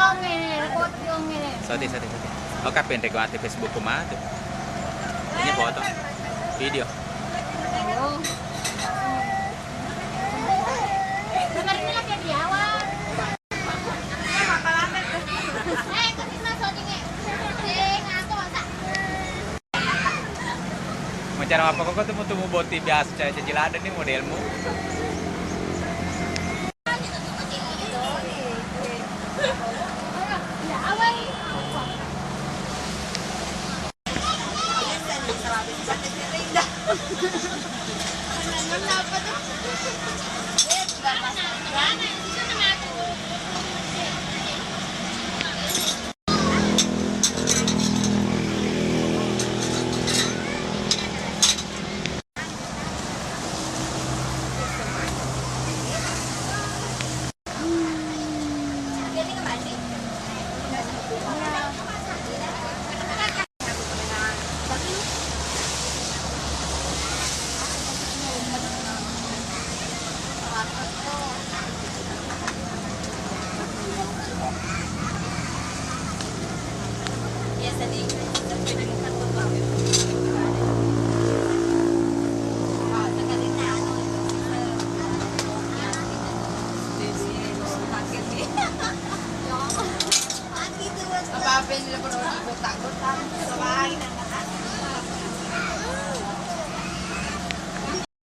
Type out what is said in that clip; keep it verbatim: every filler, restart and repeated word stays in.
Soti, soti, soti. Oka penre ko ate Facebook ku matu. Ini foto, video. Macara apa kok tumu-tumu boti biasa caci ladde ni modelmu. Apa-apa yang dilakukan orang botak-botak, selain